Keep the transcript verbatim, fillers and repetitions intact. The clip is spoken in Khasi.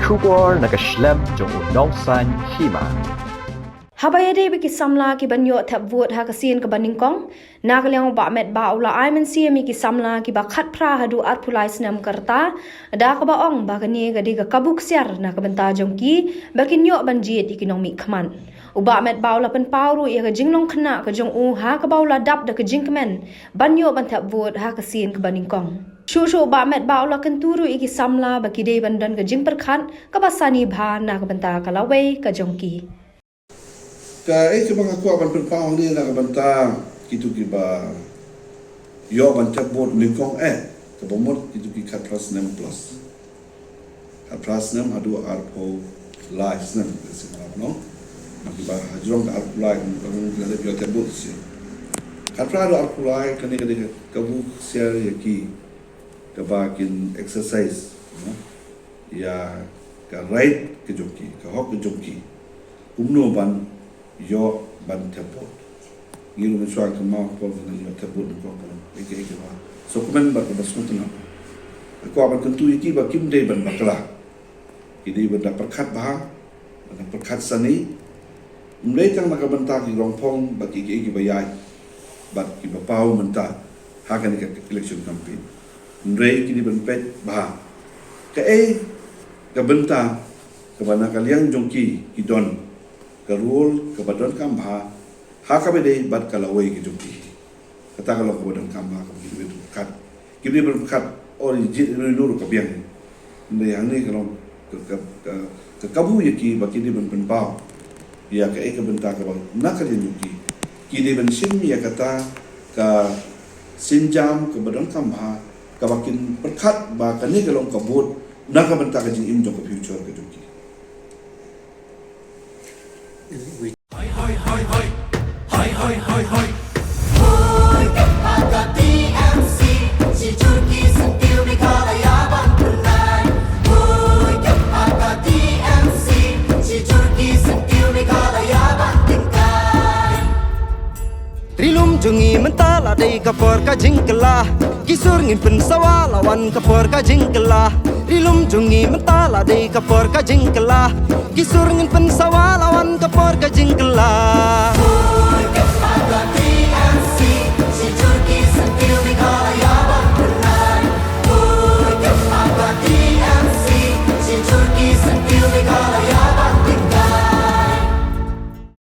Khubor na ka shlem jong u Nongsaiñ Hima. Haba ïadei bad ki samla ki ban ïoh thep vote ha ka sien kaba nyngkong, na ka liang u Bah Metbah u la ai mynsiem ïa ki samla kiba khatphra haduh arphew lai snem ka rta, da kaba ong ba kane ka dei ka kabu ksiar na ka bynta jong ki ba kin ïoh ban jied ïa ki nongmihkhmat. U Bah Metbah u la pynpaw ruh ïa ka jinglong khynnah ka jong u ha kaba u la dap da ka jingkmen ban ïoh ban thep vote ha ka sien kaba nyngkong. Shuh shuh u Bah Metbah u la kyntu ruh ïa ki samla ba ki dei ban don ka jingpyrkhat kaba sani bha na ka bynta ka lawei ka jong ki. Kaei kaba nga kwah ban pynpaw hangne na ka bynta kito kiba ïoh ban thep vote nyngkong, eh, kaba mut kito ki khatphra snem plus. Khatphra snem haduh arphew lai snem, ka sien arphew, no? Ba kiba hajrong ka arphew lai, ka ngi la dep ïoh thep vote shisien. Khatphra haduh arphew lai, kane ka dei ka kabu ksiar ïa ki kaba kin exercise, no? Ïa ka right ka jong ki, ka hok ka jong ki. Kumno ban ïoh ban thep vote. Ngi ruh mynshuwa ka map por ka nang ïoh thep vote nyngkong, ka long ïa ka, ïa ka ba sngewkmen bad kaba sngewtynnat. Nga kwah ban kyntu ïa ki ba kim dei ban bakla. Ki dei ban da pyrkhat bha, ban da pyrkhat sani. Ym dei tang na ka bynta ki rongphong bad ki, ki, kiba ïaid bad kiba paw mynta ha kane ka election campaign. Hynrei ki dei ban peit bha kaei ka bynta kaba na ka liang jong ki ki don ka role kaba donkam bha ha kaba ïadei bad ka lawei ka jong ki. Kata ka long kaba donkam bha kaba ki dei ban pyrkhat. Ki dei ban pyrkhat, oh, jied ïa uno uno ruh ka biang. Hynrei hangne ka long ka, ka, ka, ka kabu ïa ki ba ki dei ban pynpaw ïa kaei ka bynta kaba na ka liang jong ki. Ki dei ban shim ïa kata ka sienjam kaba donkam bha kaba kin pyrkhat ba kane ka long ka vote na ka bynta ka jingim jong ka future ka jong ki. Ri lum jong ngi mynta la dei ka por ka jingkylla. Ki sur ngin pynsawa la wan ka por ka jingkylla. Ri lum jong ngi mynta la dei ka por ka jingkylla. Ki sur ngin pynsawa la wan ka por ka jingkylla.